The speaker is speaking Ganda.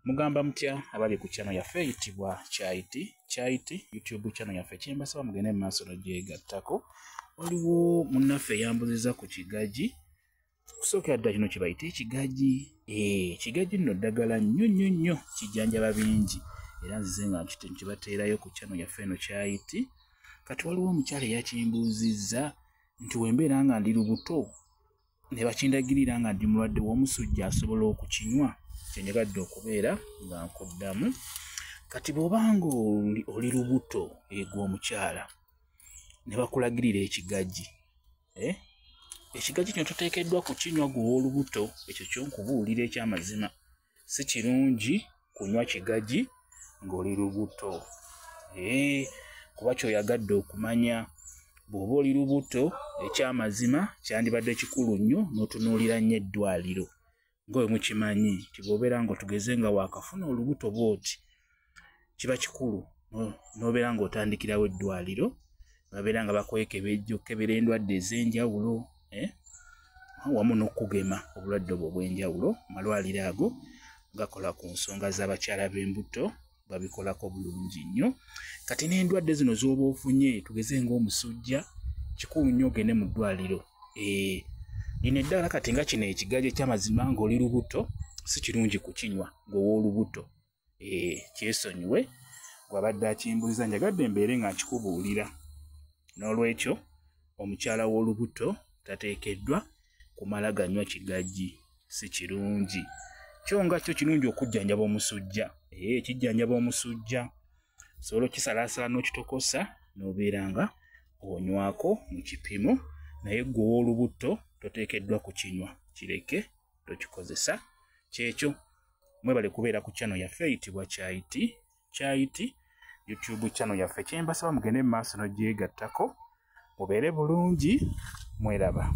Mugamba mutya abali ku channel yaffe eyitibwa Kyaiti Kyaiti YouTube channel yaffe, kyembasaba mugende mu maaso n'ogyegattako. Waliwo munnaffe eyambuziza ku kigagi. Okusookera ddala kino kye bayita ekigagi. Ekigagi nno ddagala nnyo nnyo nnyo, kijjanjaba bingi, era nzize nga nkibateerayo ku channel yaffe eno Kyaiti. Kati waliwo omukyala eyakimbuuzizza nti wembeera nga ndi lubuto ne bakindagirira nga ndi mulwadde w'omusujja asobola okukinywa? Kyenjagadde okubeera nga nkuddamu. Kati bw'obanga oli lubuto egwa omukyala ne bakulagirira ekigagi, ekigagi kino toteekeddwa kukinywa gwe ow'olubuto. Ekyo kyonkubuulira ekyamazima, si kirungi kunywa kigagi ng'oli lubuto, kuba kyoyagadde okumanya bw'oba oli lubuto ekyamazima kyandibadde kikulu nnyo n'otunuulira nnyo eddwaliro. Nga bwe mukimanyi nti bw'obeera ng'otugeze nga waakafuna olubuto bw'oti, kiba kikulu n'obeera ng'otandikirawo eddwaliro, babeera nga bakwekebejja okukebera endwadde ez'enjawulo, wamu n'okugema obulwadde obwo obw'enjawulo. Amalwaliro ago gakola ku nsonga z'abakyala b'embuto, babikolako bulungi nnyo. Kati n'endwadde zino z'oba ofunye, tugeze ng'omusujja, kikulu nnyo ogende mu ddwaliro. Lino eddagala kati nga kino ekigagi ekyamazima ng'oli lubuto si kirungi kukinywa ng'ow'olubuto. Kyesonyiwe gw'abadde akimbuuziza, njagadde mbeere nga nkikubuulira. N'olwekyo omukyala w'olubuto tateekeddwa kumala ganywa kigagi, si kirungi. Kyo nga kyo kirungi okujjanjaba omusujja. Kijjanjaba omusujja, osobola okisalaasala n'okitokosa n'obeera nga onywako mu kipimo, naye ggwe ow'olubuto toteekeddwa kukinywa, kireke tokikozesa. Kyekyo, mwebale kubeera ku channel yaffe eyitibwa Kyaiti Kyaiti YouTube channel yaffe. Kyembasaba mugende mu maaso n'ogyegattako, mubeere bulungi, mweraba.